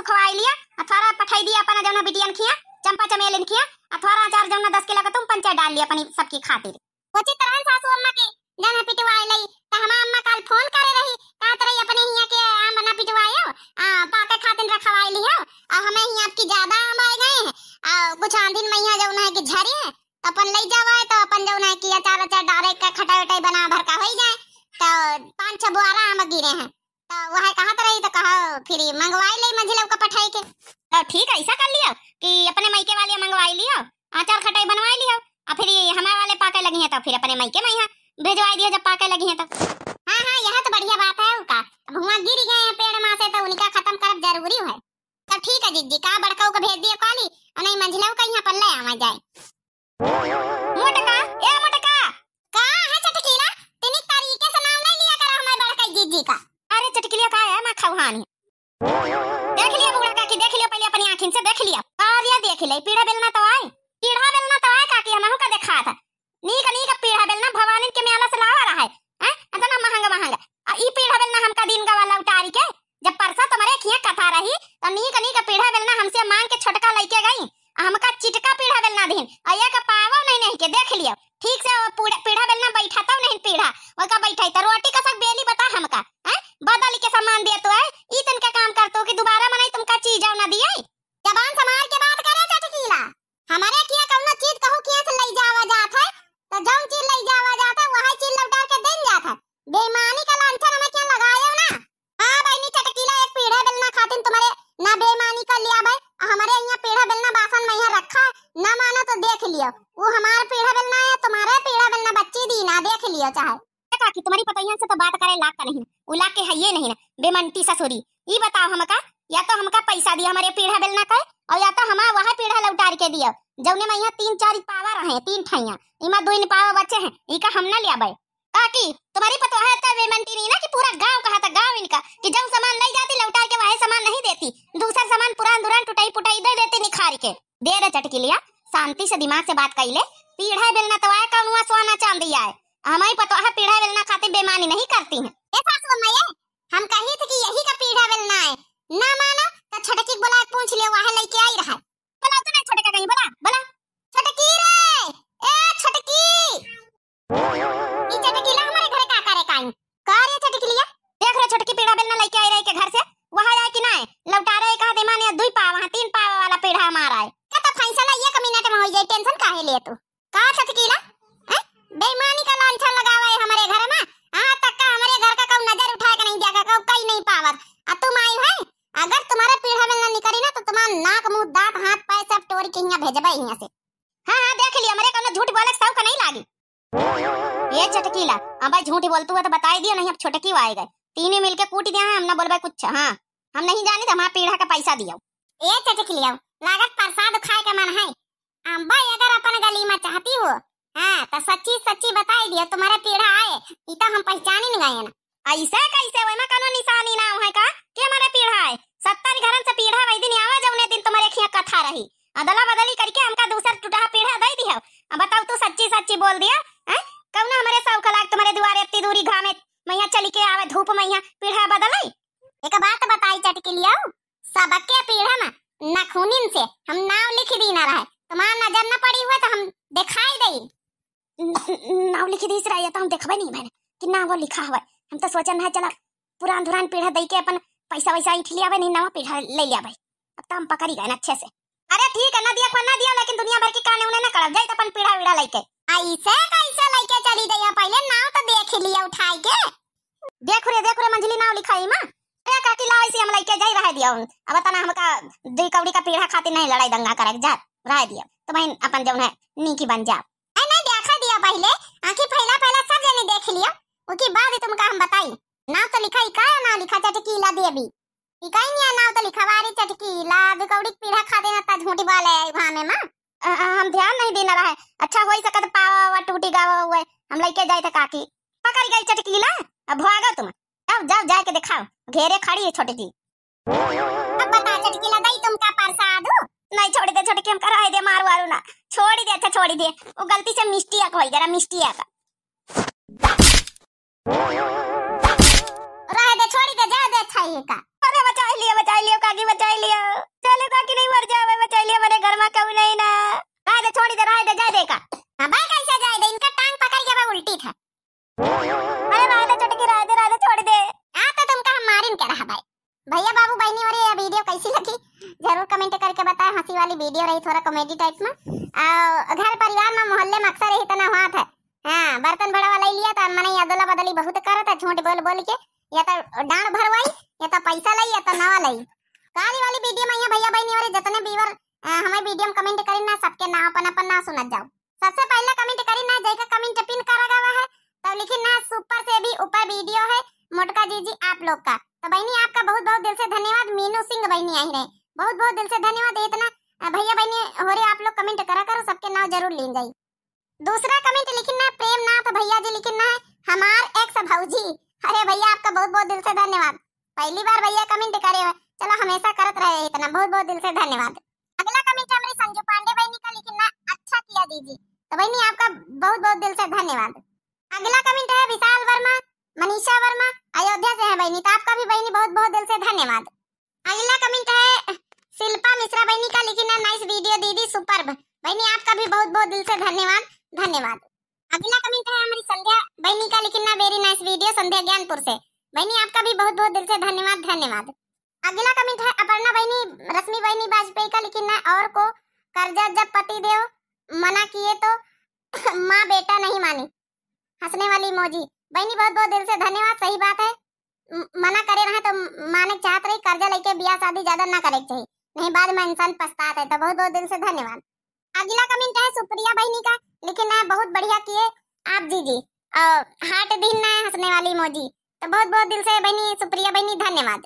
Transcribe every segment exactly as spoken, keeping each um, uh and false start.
खवाई लिया, आ थोड़ा पठाई दिया अपना जौन है बिटियन खिया, चंपा चमेलिन खिया, आ थोड़ा अचार जौन है दस किलो का तुम पंचे डाल लिया अपनी सबकी खातिर। उचित रहन सासू अम्मा के जौन है पिटवाए लई, त हमार अम्मा काल फोन करे रही, कहत रही अपने हिया के आम ना पिटवायो, आ, पाके खातिन रखवाए लियो, आ हमें हिया आपकी ज्यादा आम आए गए हैं, आ कुछ आंधिन मैया जौन है कि झरी है, त अपन लई जावा है, त अपन जौन है कि अचार अचार डारे का खटाई उटाई बना भर का होई जाए, त पाँच छह बुआरा आम गिरे हैं। त वह कहत रही त कहा फिर मंगवाई ले मंझिलऊ का पठाई के। त ठीक है, ऐसा कर लियो कि अपने मइके वाले मंगवाई लियो, अचार खटाई बनवाई लियो, आ फिर ये हमारे वाले पाके लगी हैं त फिर अपने मइके में यहाँ भेजवाई दियो जब पाके लगी हैं त। हाँ, हाँ, यह तो बढ़िया बात है, का अब हुआ गिर गए हैं पेड़ मा से त उनका खत्म करब जरूरी है। तब ठीक है जिज्जी, का बड़कऊ का भेज दियो काली, और नहीं मंझिलऊ का यहाँ पर ले आवा जाए। मोटका, ए मोटका। का है चटकीला? तिनी तरीके से नाम नहीं लिया करा हमारे बड़कई जीजी का। अरे चटकीलिया का है, मैं खौहान है। देख लिया बुढ़ा काकी, देख लिया पहले अपनी आँखिन से देख लिया। अरे देख ले, पीढ़ा बेलना तो आए, पीढ़ा बेलना तो आए काकी, हमहू का देखा था। नीक नीक पीढ़ा बेलना भवानी के मेला से लावा रहा है, हैं? इतना महंगा महंगा। आ ई पीढ़ा बेलना हमका दिन गवा लौटारी के, जब परसा तुम्हारे खिया कथा रही, त नीक नीक पीढ़ा बेलना हमसे मांग के छोटका लइके गई। आ हमका चिटका पीढ़ा बेलना दीन, आ एक पावो नहीं, नहीं के देख लियो। ठीक से वो पीढ़ा, पीढ़ा बेलना बैठा तब नहीं पीढ़ा, ओका बैठाई त रोटी का सब बेली बता हमका, हैं? बदल के सामान दे तो है, ई तन के काम कर तो कि दोबारा मनाई तुमका चीज ना दिए। जबान संभाल के बात करे चटकीला, हमारे किया कौनो चीज कहू किया से लई जावा जात है, त जौन चीज लई जावा जात है, वही चीज लौटा के देन जात है। बेईमानी का लांछन हमें क्या लगायो ना। हाँ बहिनी चटकीला, एक पीढ़ा बेलना खातिन तुम्हारे ना बेईमानी कर लिया भाई, हमारे यहाँ पीढ़ा बेलना बासन में यहाँ रखा है, ना मानो तो देख लियो, वो हमारा पीढ़ा बेलना है, तुम्हारे पीढ़ा बेलना बच्ची दी ना, देख लियो चाहे। ए काकी, तुम्हारी पतोहियन से तो बात करे लाग का नहीं, उ लाग के है ये नहीं ना, बेमंटी ससुरी। ई बताओ हमका, या तो हमका पैसा दिया हमारे पीढ़ा बेलना का, और या तो हमारा वह पीढ़ा लौटार के दिया, जौने में यहाँ तीन चार पावा रहे, तीन ठैया, इमा दो पावा बचे हैं, इका हम ना लियाबे। काकी, तुम्हारी पतोह है तो बेमंटी नहीं ना कि पूरा गांव कहा था, गांव इनका, कि जौन सामान लई जाती लौटार के वही सामान नहीं देती, दूसर सामान पुरान दुरान टुटाई पुटाई दे देती निखार के। दे रे चटकीलिया, शांति से दिमाग से बात कइले। पीढ़ा बेलना तो आए, कौनुआ सोना चांदी आए। हमारी पतोह पीढ़ा बेलना खातिर बेईमानी नहीं करती हैं। ए सासू अम्मा ये, हम कही थे कि यही का पीढ़ा बेलना है, ना मानो तो छोटकी बुला के पूछ ले, वहाँ लेके आई रहा। बोला तो नहीं छोटका कहीं, बोला, बोला। छोटकी रे, ए छोटकी। ई चटकीला हमारे घरे का करे काई? का रे चटकीलिया? देख रे छोटकी पीढ़ा बेलना लेके आई रहे के घर से, वहाँ आए कि ना आए? लौटा रहे कहा दे माने दुई पाव, वहाँ तीन पाव वाला पीढ़ा हमारा है। का तो फैसला एक मिनट में हो जाए, tension काहे ले तू? का चटकीला? हैं? बेईमानी का लांछन लगावा है हमारे घर में। यहाँ तक का हमारे घर का कहू नजर उठा के नहीं देखा, कहू कहीं नहीं पावत। आ तुम आई है, अगर तुम्हारे पीढ़ा बेलना निकली ना तो तुम्हारा नाक मुंह दांत हाथ पैर सब तोड़ के यहाँ भेजबे यहाँ से। हाँ, हाँ, देख लिया, हमरे कौनो झूठ बोले के शौक नहीं लागी। ये चटकीला, अब भाई झूठ बोलतू है तो बताई दियो, नहीं अब छोटकी आए गए, तीनों मिलके कूट दिया है, हम ना बोलबे कुछ। हाँ, हम नहीं जानी तो हमारा पीढ़ा का पैसा दियो। ए चटकीलिया, लागत प्रसाद खाए के मन है। अम्बा अगर अपन गली में चाहती हो, हाँ, तो सच्ची सच्ची बताई दियो, तुम्हारे पीढ़ा आए, ई तो हम पहचानी नहीं गए ना। ऐसे कैसे, ओमा कोनो निशानी ना है का कि हमारे पीढ़ा है? सत्तर घरन से पीढ़ा वही दिन आवा जौने दिन तुम्हारे खिया कथा रही, अदला बदली करके हमका दूसर टूटहा पीढ़ा दे दियो। अब बताओ तू सच्ची सच्ची बोल दिया, हैं? कौन हमारे सौ कलाक तुम्हारे दुआरे इतनी दूरी घामे मैया चली के आवे धूप मैया पीढ़ा बदले? एक बात बताई चटकीलिया, सबके पीढ़ा में नखूनिन से हम नाव लिख दी ना रहे, तुम्हार नजर न पड़ी हुए तो हम दिखाई दई। न-, न-, नाव लिखी दीस रहे, ये तो हम देखबे नहीं भैन कि नाव लिखा हुआ। हम तो सोचन है, चला पुरान धुरान पीढ़ा दई के अपन पैसा वैसा ईठ लिया भाई, नहीं नवा पीढ़ा ले लिया भाई। अब तो हम पकड़ी गए ना अच्छे से। अरे ठीक है, ना दिया को ना दिया, लेकिन दुनिया भर की काने उन्हें ना करब जाए तो अपन पीढ़ा वीढ़ा लेके। ऐसे कैसे लेके चली गई? पहले नाव तो देख लिया उठाई के। देख रे, देख रे मंझली, नाव लिखाई माँ। अरे काकी लाओ, इसे हम लेके जाई, रह दिया। अब तना हमका दुई कौड़ी का पीढ़ा खातिर नहीं लड़ाई दंगा करे जा, रह दिया। तो बहन अपन जौन है नीकी बन जाओ। ए, नहीं, देखा दिया पहले, आँखी फैला फैला सब जने देख लिया, उकी बाद ही तुमका हम बताई। नाव तो लिखा, ई का नाव लिखा? चटकीला देवी। ई का ही नाव तो लिखा, वारी चटकीला, दुकौड़ी के पीढ़ा खा देना ता झूठी बोले है वहाँ में माँ। अ, अ, हम ध्यान नहीं देना रहे। अच्छा होई सकत पावा वा टूटी गावा हुए, हम लेके जाए थे काकी। पकड़ गई चटकीला, अब भागो तुम। जाओ, जाओ, जाके दिखाओ, घेरे खड़ी है छोटी जी। अब बता चटकीला, दई तुमका प्रसाद हो? नहीं, छोड़ी दे छोटकी, हमका रहे दे, मारू वारू ना। छोड़ी दे, अच्छा छोड़ी दे, वो गलती से मिस्टी आक होई गरा, मिस्टी आक। रहे दे, छोड़ी दे, जा दे, अच्छा ही का। अरे बचाई ली, बचाई लियो काकी, बचाई लियो। चलो काकी, नहीं मर जावे, बचाई लियो, हमरे घर मा केहू नहीं ना। रहे दे, छोड़ी दे, रहे दे, जाए दे का। हाँ भाई, कैसे जाए दे, इनका टांग पकड़ के अब उल्टी था। अरे रहे दे छोटकी, रहे दे, रहे दे, छोड़ दे। आ तो तुमका हम मारिन के रहा भाई। भैया बाबू बहिनी, और ये video कैसी लगी जरूर comment करके बताएं। हंसी वाली video रही, थोड़ा comedy type मा। और घर परिवार मा मोहल्ले मा अक्सर यही तना हुआ था। हाँ, बर्तन बड़ा वाला ही लिया था, मने अदला बदली बहुत करत है, झूठ बोल बोल के, या तो डांड भरवाई, या तो पैसा लाई, या तो नवा लाई। काली वाली video मा यहाँ भैया बहिनी और जितने viewer, अ, हमारे video मा comment करी ना, सबके नाव अपन अपन नाव सुनत जाओ। सबसे पहला comment करी ना, जेका comment pin करा गवा है, तो लिखी ना, super से भी ऊपर video है मोटका जीजी आप लोग का। तो बहिनी आपका बहुत बहुत दिल से धन्यवाद। मीनू सिंह बहिनी आई रहे, बहुत बहुत दिल से धन्यवाद। इतना, अ, भैया बहिनी हो रहे आप लोग comment करा करो, सबके नाव जरूर लीन जाई। दूसरा comment लिखिन ना प्रेमनाथ भैया जी, लिखिन ना हमार ex भौजी। अरे भैया आपका बहुत बहुत दिल से धन्यवाद, पहली बार भैया comment करे हुए, चलो हमेशा करत रहे इतना, बहुत बहुत दिल से धन्यवाद। अगला comment है हमारी संजू पांडे बहिनी का, लिखिन ना अच्छा किया जीजी। तो बहिनी आपका बहुत बहुत दिल से धन्यवाद। अगला comment है विशाल वर्मा, मनीषा वर्मा अयोध्या से है बहिनी, तो आपका भी बहिनी बहुत बहुत दिल से धन्यवाद। अगला comment है शिल्पा मिश्रा बहिनी का, लिखिन ना nice video दीदी, superb। बहिनी आपका भी बहुत बहुत दिल से धन्यवाद, धन्यवाद। अगला comment है हमारी संध्या बहिनी का, लिखिन ना very nice video, संध्या ज्ञानपुर से। बहिनी आपका भी बहुत बहुत दिल से धन्यवाद, धन्यवाद। अगला comment है अपर्णा बहिनी, रश्मि बहिनी वाजपेयी का, लिखिन ना और को कर्जा जब पति देव मना किए तो माँ बेटा नहीं मानी। हंसने वाली emoji। बहिनी बहुत बहुत दिल से धन्यवाद, सही बात है, म-, मना करे रहे तो माने चाहत रही, कर्जा लेके बियाह शादी ज्यादा ना करे के चाहिए, नहीं बाद मा इंसान पछतात है। तो बहुत बहुत दिल से धन्यवाद। अगला comment है सुप्रिया बहिनी का, लिखिन ना बहुत बढ़िया किए आप जीजी, और heart दिहिन ना हंसने वाली emoji। तो बहुत बहुत दिल से बहिनी सुप्रिया बहिनी धन्यवाद।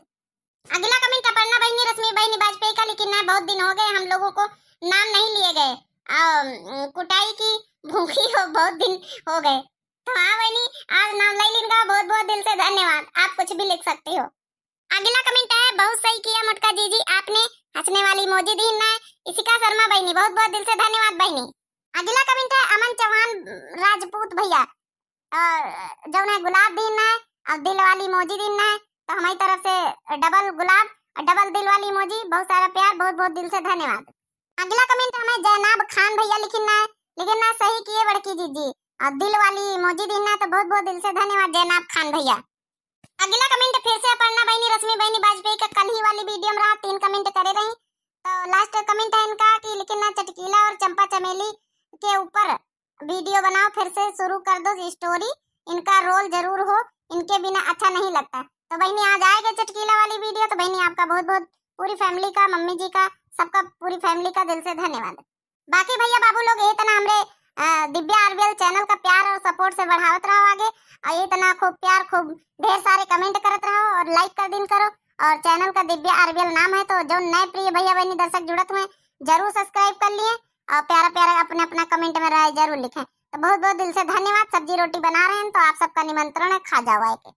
अगला comment अपर्णा बहिनी, रश्मि बहिनी वाजपेयी का, लिखिन ना बहुत दिन हो गए हम लोगों को नाम नहीं लिए गए, और, उम, कुटाई की भूखी हो बहुत दिन हो गए। तो हाँ बहिनी, आज नाम ले लीन का, बहुत बहुत दिल से धन्यवाद, आप कुछ भी लिख सकते हो। अगला comment है बहुत सही किया मोटका जीजी आपने, हंसने वाली emoji दिहिन ना, इशिका शर्मा बहिनी बहुत बहुत दिल से धन्यवाद बहिनी। अगला comment है अमन चौहान राजपूत भैया, और जौन है गुलाब दिहिन ना है और दिल वाली emoji दिहिन ना है, तो हमारी तरफ से double गुलाब और double दिल वाली emoji, बहुत सारा प्यार, बहुत बहुत दिल से धन्यवाद। अगला comment हमें जैनाब खान भैया लिखिन ना है, लिखिन ना सही किए बड़की जीजी, और दिल वाली emoji दिहिन ना, तो बहुत बहुत दिल से धन्यवाद जैनाब खान भैया। अगला comment फिर से अपर्णा बहिनी, रश्मि बहिनी वाजपेयी का, कल ही वाली video मा रहा, तीन comment करे रही, तो last comment है इनका कि लिखिन ना चटकीला और चंपा चमेली के ऊपर video बनाओ, फिर से शुरू कर दो story, इनका role जरूर हो, इनके बिना अच्छा नहीं लगता। तो बहिनी आज आएगा चटकीला वाली video, तो बहिनी आपका बहुत बहुत पूरी family का, मम्मी जी का, सबका, पूरी family का दिल से धन्यवाद। बाकी भैया बाबू लोग यही तना हमरे, अ, दिव्या आरबीएल channel का प्यार और support से बढ़ावत रहो आगे, और यही तना खूब प्यार, खूब ढेर सारे comment करत रहो और like कर दिन करो, और channel का दिव्या आरबीएल नाम है, तो जो नए प्रिय भैया बहिनी दर्शक जुड़त हुए जरूर subscribe कर लिए और प्यारा प्यारा अपने अपना comment मा राय जरूर लिखें। तो बहुत बहुत दिल से धन्यवाद। सब्जी रोटी बना रहे हैं तो आप सबका निमंत्रण है, खा जाओ आए के।